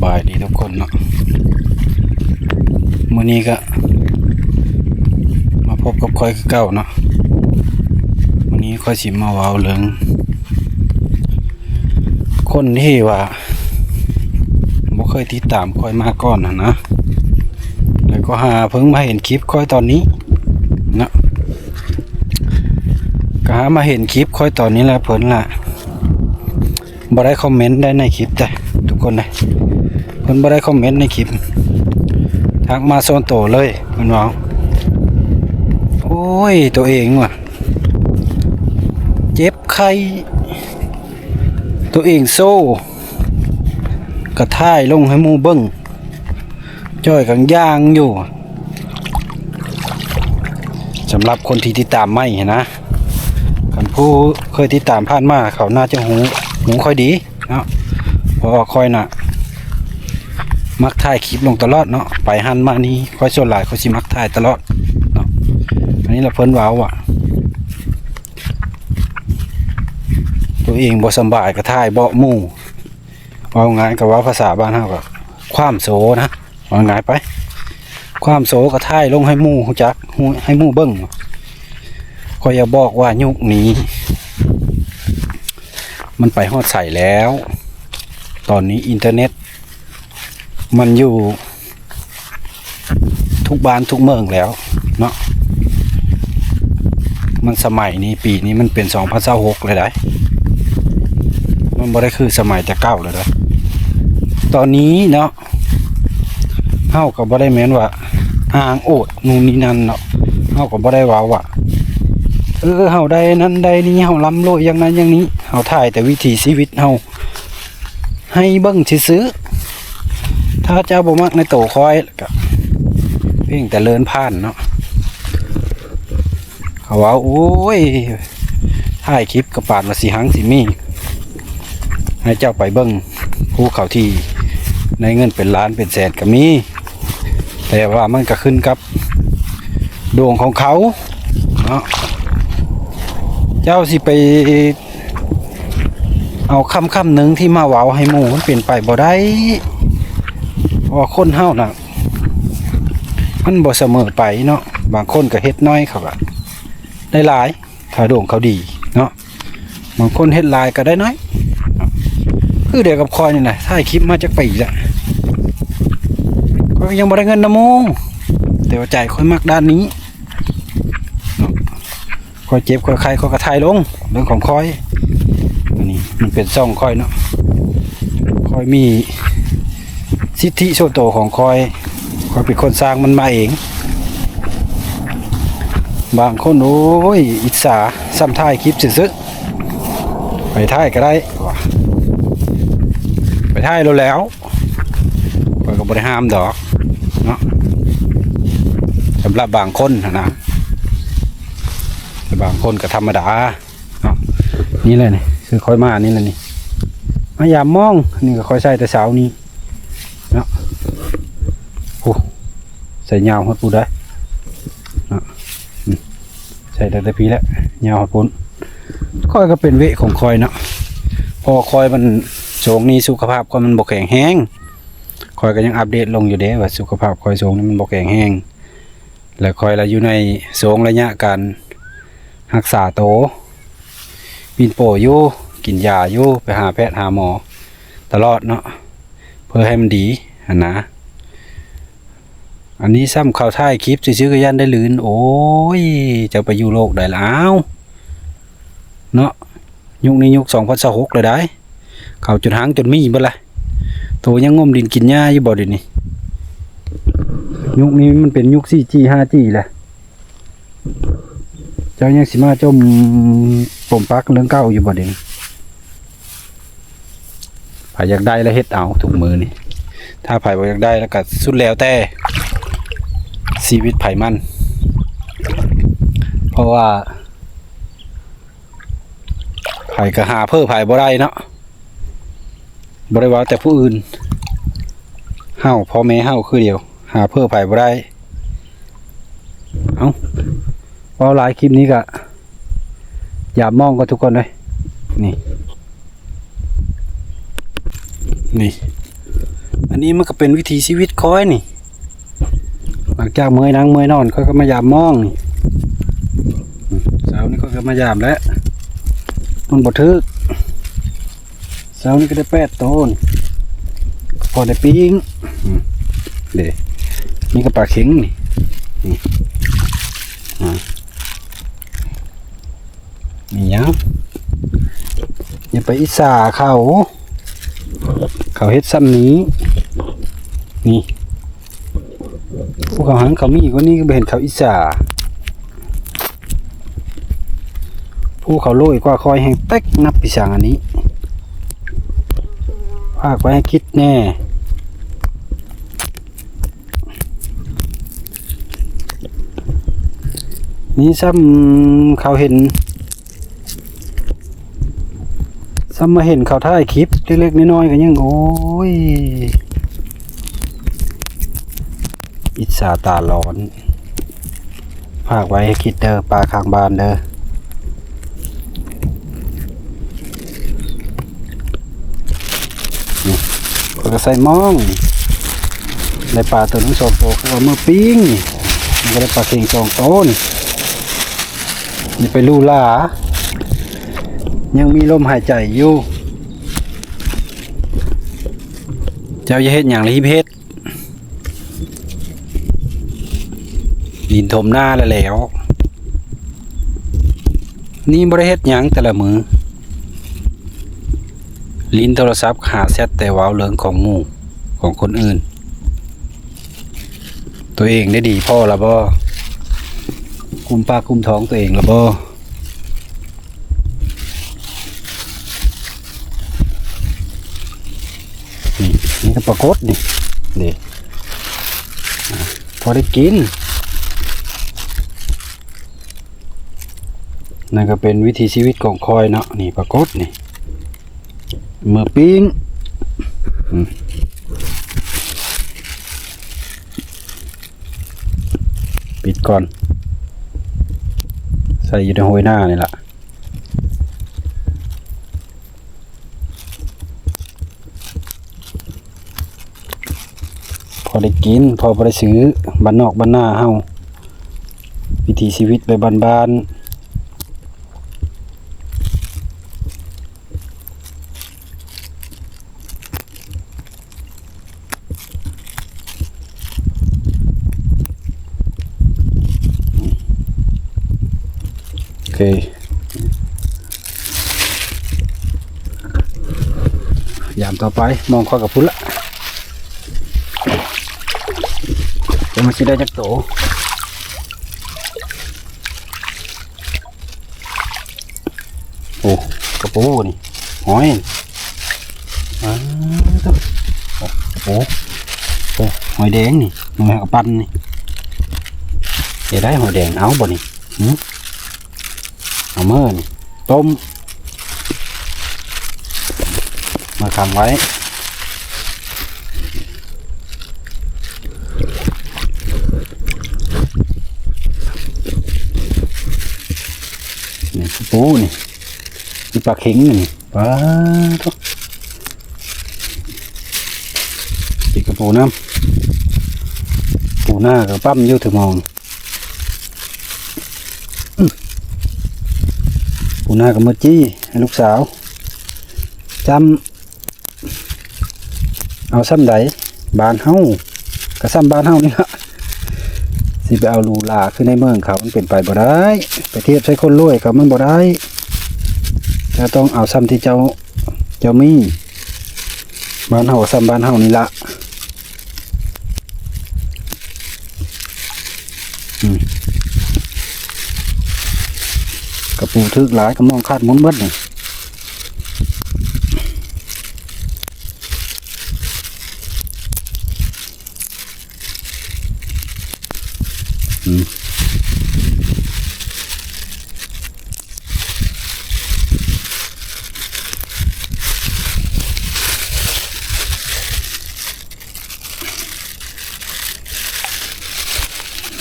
ບາຍດີທຸກຄົນເນາະ, ມື້ນີ້ກໍມາພົບກັບຂ້ອຍຄືເກົ່າເນາະ. ມື້ນີ້ຂ້ອຍຊິມາເວົ້າເລື່ອງຄົນທີ່ວ່າບໍ່ເຄີຍຕິດຕາມຂ້ອຍມາກ່ອນຫັ້ນນະ, ແລ້ວກໍຫາເພິ່ງມາເຫັນຄລິບຂ້ອຍຕອນນີ້ເນາະ, ກໍຫາມາເຫັນຄລິບຂ້ອຍຕອນນີ້ແຫຼະ ເພິ່ນລະ ບໍ່ໄດ້ຄອມເມັນໄດ້ໃນຄລິບເດ້ທຸກຄົນເດ້, ເພິ່ນບໍ່ໄດ້ຄອມເມັນໃນຄລິບ, ທັກມາສ່ວນໂຕເລີຍ ເພິ່ນເວົ້າ ໂອ້ຍ ໂຕເອງວ່າເຈັບໄຂ້ ໂຕເອງໂຊ ກະຖ່າຍລົງໃຫ້ໝູ່ເບິ່ງ. ຈ່ອຍກັນຢ່າງຢູ່ ສຳລັບຄົນທີ່ຕິດຕາມໃໝ່ຫັ້ນນະ, ຄັນຜູ້ເຄີຍຕິດຕາມຜ່ານມາ ເຂົາໜ້າຈະຮູ້ ຮູ້ຂ້ອຍດີເນາະ, ເພາະວ່າຂ້ອຍນະ ມັກຖ່າຍຄລິບລົງຕະຫຼອດເນາະ, ໄປຫັ້ນມານີ້ ຂ້ອຍສ່ວນຫຼາຍຂ້ອຍຊິມັກຖ່າຍຕະຫຼອດເນາະ. ອັນນີ້ລະເພິ່ນເວົ້າວ່າ ໂຕເອງບໍ່ສຳບາຍກໍຖ່າຍເບາະໝູ່, ເວົ້າງ່າຍກໍເວົ້າພາສາບ້ານເຮົາກໍຄວາມໂຊນະ, ເວົ້າງ່າຍໄປ ຄວາມໂຊກໍຖ່າຍລົງໃຫ້ໝູ່ຮູ້ຈັກ ໃຫ້ໝູ່ເບິ່ງ. ຂ້ອຍຢາກບອກວ່າຍຸກນີ້ມັນໄປຮອດໃສແລ້ວ, ຕອນນີ້ອິນເຕີເນັດມັນຢູ່ ທຸກບ້ານທຸກເມືອງແລ້ວເນາະ. ມັນສະໄໝນີ້ ປີນີ້ມັນເປັນສອງພັນຊາວຫົກແລ້ວໃດ໋, ມັນບໍ່ໄດ້ຄືສະໄໝແຕ່ເກົ່າແລ້ວໃດ໋. ຕອນນີ້ເນາະ ເຮົາກໍບໍ່ໄດ້ແມ່ນວ່າອ້າງໂອດນູ່ນນີ້ນັ້ນເນາະ, ເຮົາກໍບໍ່ໄດ້ເວົ້າວ່າ ເອີ ເຮົາໄດ້ນັ້ນໄດ້ນີ້ ເຮົາລ່ຳລວຍຢ່າງນັ້ນຢ່າງນີ້, ເຮົາຖ່າຍແຕ່ວິຖີຊີວິດເຮົາ ໃຫ້ເບິ່ງຊື່ໆ. ຖ້າເຈົ້າບໍ່ມັກໃນໂຕຂ້ອຍ ກະພຽງແຕ່ເລີນຜ່ານເນາະ. ເຂົາເວົ້າ ໂອ້ຍ ຖ່າຍຄລິບກະປານວ່າຊິຮັ່ງຊິມີ, ໃຫ້ເຈົ້າໄປເບິ່ງ ຜູ້ເຂົາທີ່ໄດ້ເງິນເປັນລ້ານເປັນແສນກະມີ, ແຕ່ວ່າມັນກະຂຶ້ນກັບດວງຂອງເຂົາເນາະ. ເຈົ້າຊິໄປ ເອົາຄຳຄຳໜຶ່ງທີ່ມາເວົ້າໃຫ້ໝູ່ ມັນເປັນໄປບໍ່ໄດ້, ເພາະວ່າຄົນເຮົານະ ມັນບໍ່ສະເໝີໄປເນາະ. ບາງຄົນກໍເຮັດໜ້ອຍ ເຂົາກໍໄດ້ຫຼາຍ ຖ້າດວງເຂົາດີເນາະ, ບາງຄົນເຮັດຫຼາຍກໍໄດ້ໜ້ອຍ. ຄືດຽວກັບຂ້ອຍນີ້ນະ ຖ່າຍຄລິບມາຈັກປີລະ ຂ້ອຍກໍຍັງບໍ່ໄດ້ເງິນນຳໝູ່, ແຕ່ວ່າໃຈຂ້ອຍມັກດ້ານນີ້ເນາະ. ຂ້ອຍເຈັບຂ້ອຍໄຂ້ ຂ້ອຍກໍຖ່າຍລົງ ເລື່ອງຂອງຂ້ອຍ. ອັນນີ້ມັນເປັນຊ່ອງຂ້ອຍເນາະ, ຂ້ອຍມີສິດທິສ່ວນໂຕຂອງຂ້ອຍ, ຂ້ອຍເປັນຄົນສ້າງມັນມາເອງ. ບາງຄົນ ໂອ້ຍ ອິດສາ ຊ່ຳຖ່າຍຄລິບຊື່ໆ ໄປຖ່າຍກໍໄດ້ວ່າ ໄປຖ່າຍໂລດແລ້ວ. ຂ້ອຍກໍບໍ່ໄດ້ຫ້າມດອກເນາະ, ສຳລັບບາງຄົນຫັ້ນນະ, ແຕ່ບາງຄົນກໍທຳມະດາເນາະ. ນີ້ແຫຼະນີ້ ຄືຂ້ອຍມານີ້ແຫຼະນີ້ ມາຢາມມອງ. ນີ້ກໍຂ້ອຍໃສ່ແຕ່ເຊົ້ານີ້ເນາະ. ໂອ້ ໃສ່ຍາວຮອດພຸ້ນໄດ໋ເນາະ, ໃສ່ຕັ້ງແຕ່ພີ້ແຫຼະ ຍາວຮອດພຸ້ນ. ຂ້ອຍກໍເປັນເວະຂອງຂ້ອຍເນາະ, ເພາະວ່າຂ້ອຍມັນ ຊ່ວງນີ້ສຸຂະພາບຂ້ອຍມັນບໍ່ແຂງແຮງ. ຂ້ອຍກໍຍັງອັບເດດລົງຢູ່ເດ້ ວ່າສຸຂະພາບຂ້ອຍຊ່ວງນີ້ມັນບໍ່ແຂງແຮງ, ແລ້ວຂ້ອຍລະຢູ່ໃນຊ່ວງໄລຍະການຮັກສາໂຕ, ປິ່ນປົວຢູ່ ກິນຢາຢູ່ ໄປຫາແພດຫາໝໍຕະຫຼອດເນາະ ເພື່ອໃຫ້ມັນດີຫັ້ນນະ. ອັນນີ້ຊ້ຳເຂົາຖ່າຍຄລິບຊື່ໆ ກໍຢ້ານໄດ້ລື່ນ. ໂອ້ຍ ເຈົ້າໄປຢູ່ໂລກໃດລະ ອ້າວ ເນາະ. ຍຸກນີ້ຍຸກສອງພັນຊາວຫົກແລ້ວໃດ໋, ເຂົາຈົນຮັ່ງຈົນມີເບິດລະ. ໂຕຍັງງົມດິນກິນຫຍ້າຢູ່ບໍ່ດຽວນີ້? ຍຸກນີ້ມັນເປັນຍຸກສີ່ຈີ ຫ້າຈີແລ້ວ, ເຈົ້າຍັງຊິມາຈົ່ມປົມປັກເລື່ອງເກົ່າຢູ່ບໍ່ດຽວນີ້? ໃຜຢາກໄດ້ລະເຮັດເອົາທຸກມື້ນີ້, ຖ້າໃຜບໍ່ຢາກໄດ້ລະກະສຸດແລ້ວແຕ່ຊີວິດໃຜມັນ, ເພາະວ່າ ໃຜກໍຫາເພີ້ໃຜບໍ່ໄດ້ເນາະ, ບໍ່ໄດ້ເວົ້າແຕ່ຜູ້ອື່ນ, ເຮົາ ພໍ່ແມ່ເຮົາຄືດຽວ ຫາເພີ້ໃຜບໍ່ໄດ້. ເອົ້າ ເວົ້າຫຼາຍ ຄລິບນີ້ກະຢາມມອງກ່ອນທຸກຄົນເອີຍ. ນີ້ ນີ້ ອັນນີ້ມັນກໍເປັນວິຖີຊີວິດຂ້ອຍນີ້ ຫຼັງຈາກເມື່ອຍນັ່ງເມື່ອຍນອນ ຂ້ອຍກໍມາຢາມມອງນີ້. ເຊົ້ານີ້ຂ້ອຍກໍມາຢາມແລ້ວ ມັນບໍ່ຖືກ. ເຊົ້ານີ້ກໍໄດ້ແປດໂຕນ ພໍໄດ້ປີ້ງ. ເດ້ ນີ້ກໍປາເຂັງນີ້ ນີ້ ອ່າ ມີຫຍັງ ຢ່າໄປອິດສາເຂົາ ເຂົາເຮັດຊ່ຳນີ້ ນີ້ ຜູ້ເຂົາຮັ່ງເຂົາມີກວ່ານີ້ ກໍບໍ່ເຫັນເຂົາອິດສາ. ຜູ້ເຂົາໂລຍກວ່າຂ້ອຍແຮ່ງເຕັກ ນັບປີສັງອັນນີ້ ຝາກໄວ້ໃຫ້ຄິດແດ່. ນີ້ຊ້ຳເຂົາເຫັນ ຊ້ຳມາເຫັນເຂົາຖ່າຍຄລິບເລັກໆນ້ອຍໆ ກໍຍັງ ໂອ້ຍ ອິດສາຕາຮ້ອນ. ຝາກໄວ້ໃຫ້ຄິດເດີ ປາຂ້າງບ້ານເດີ. ນີ້ ຂ້ອຍກໍໃສ່ມອງ ໄດ້ປາໂຕໜຶ່ງສອງໂຕ ຂ້ອຍເອົາມາປີ້ງ ມັນກໍໄດ້ປາເຂັງສອງໂຕນີ້. ຢ່າໄປຫຼູຫຼາ ຍັງມີລົມຫາຍໃຈຢູ່. ເຈົ້າຢ່າເຮັດຫຍັງລະຮີບເຮັດ ດິນຖົມໜ້າແລ້ວແຫຼວ. ນີ້ບໍ່ໄດ້ເຮັດຫຍັງແຕ່ລະມື້ ຫຼິ້ນໂທລະສັບ ຫາແຊັດແຕ່ເວົ້າເລື່ອງຂອງໝູ່ຂອງຄົນອື່ນ. ຕົວເອງໄດ້ດີພໍລະບໍ່? ກຸມປາກກຸມທ້ອງຕົວເອງລະບໍ່? ນີ້ ນີ້ກໍປາກົດນີ້ ເດ້ ອ່າ ພໍໄດ້ກິນ. ນັ້ນກໍເປັນວິຖີຊີວິດຂອງຂ້ອຍເນາະ ນີ້ປາກົດນີ້ ເມືອປີ້ງ ອືມ ປິດກ່ອນ ໃສ່ຢູ່ໃນຫ້ວຍໜ້ານີ້ລະ. ພໍໄດ້ກິນ ພໍບໍ່ໄດ້ຊື້ ບ້ານນອກບ້ານນາເຮົາ ວິຖີຊີວິດແບບບ້ານໆ. ໂອເຄ ຍາມຕໍ່ໄປ ມອງຂ້ອຍກັບພຸ້ນລະ ຈະມາຊິໄດ້ຈັກໂຕ. ໂອ້ ກະປູນີ້ ຫອຍ ອ້າວ ໂອ້ ໂອ້ ຫອຍແດງນີ້ ໜ່ວຍຫາກະປັ່ນນີ້ ເຮັດໄດ້ຫອຍແດງ ເອົາບໍ່ນີ້ ຫື ເອົາເມີນີ້ ຕົ້ມ ມາຂັງໄວ້. ນີ້ ໂອ້ ນີ້ ມີປາເຂັງນີ້ ປາໂທ້ ຕິດກະປູນຳ ປູນາກໍປ້ຳຢູ່ຖືໝອງ. ອືມ ປູນາກໍມາຈີ້ໃຫ້ລູກສາວ ຈ້ຳ ເອົາຊ່ຳໃດ ບ້ານເຮົາກໍຊ່ຳບ້ານເຮົານີ້ລະ ຊິໄປເອົາຫຼູຫຼາຄືໃນເມືອງເຂົາ ມັນເປັນໄປບໍ່ໄດ້ ໄປທຽບໃສ່ຄົນລວຍເຂົາມັນບໍ່ໄດ້ ເຈົ້າຕ້ອງເອົາຊ່ຳທີ່ເຈົ້າ ເຈົ້າມີ ບ້ານເຮົາກໍຊ່ຳບ້ານເຮົານີ້ລະ. ອືມ ກະປູຖືກຫຼາຍ ກະມອງຂາດໝົດໝົດນີ້ ອືມ.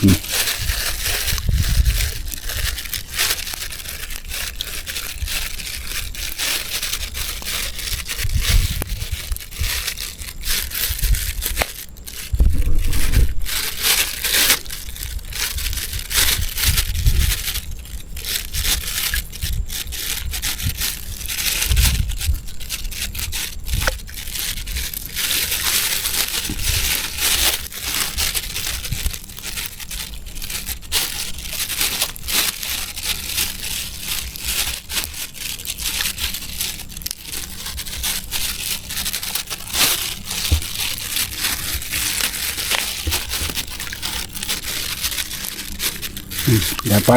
ອືມ ຢ່າໄປ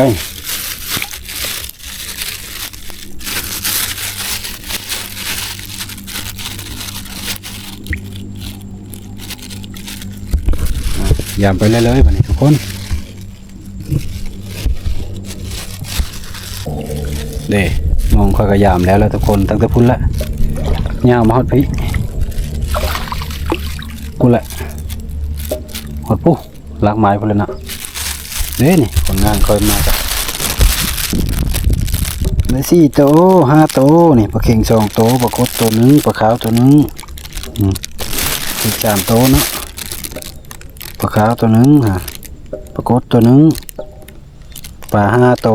ຢາມໄປເລື້ອຍໆ ບັດນີ້ທຸກຄົນ ເດ້ ມອງຂ້ອຍກໍຢາມແລ້ວລະທຸກຄົນ ຕັ້ງແຕ່ພຸ້ນລະ ຍາວມາຮອດພີ້ ພຸ້ນລະ ຮອດປູ້ ລາກໄມ້ພຸ້ນລະເນາະ ເດ້ນີ້ ຜົນງານຂ້ອຍມາກະ ໄດ້ສີ່ໂຕ ຫ້າໂຕ ນີ້ ປາເຂັງສອງໂຕ ປາກົດໂຕໜຶ່ງ ປາຂາວໂຕໜຶ່ງ ອືມ ອີກສາມໂຕເນາະ ປາຂາວໂຕໜຶ່ງ ປາກົດໂຕໜຶ່ງ ປາຫ້າໂຕ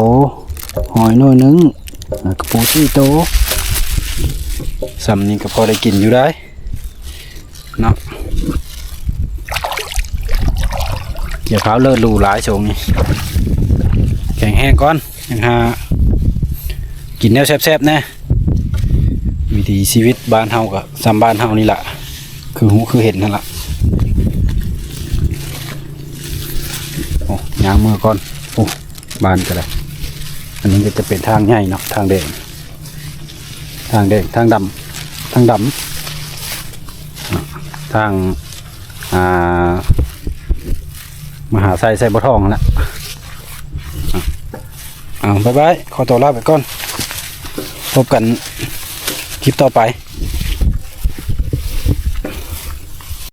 ຫອຍໜ່ວຍໜຶ່ງ ແລ້ວກະປູສີ່ໂຕ ສ່ຳນີ້ກະພໍໄດ້ກິນຢູ່ໄດ໋ເນາະ ຢ່າຟ້າວເລີດຫຼູຫຼາຍຊ່ວງນີ້ ແຂງແຮງກ່ອນ ຍັງຫາກິນແນວແຊບໆແດ່ ວິຖີຊີວິດບ້ານເຮົາກະສ່ຳບ້ານເຮົານີ້ລະ ຄືຮູ້ຄືເຫັນຫັ້ນລະ ໂອ້ ຍ່າງເມືອກ່ອນ ໂອ້ ບ້ານກະໄດ້ ອັນນີ້ກະຈະເປັນທາງໃຫຍ່ເນາະ ທາງແດງ ທາງແດງ ທາງດຳ ທາງດຳ ທາງ ອ່າ ມະຫາໄຊ ໄຊບົວທອງຫັ້ນລະ ເອົາ ບາຍບາຍ ຂໍຕົວລາໄປກ່ອນ ພົບກັນຄລິບຕໍ່ໄປ.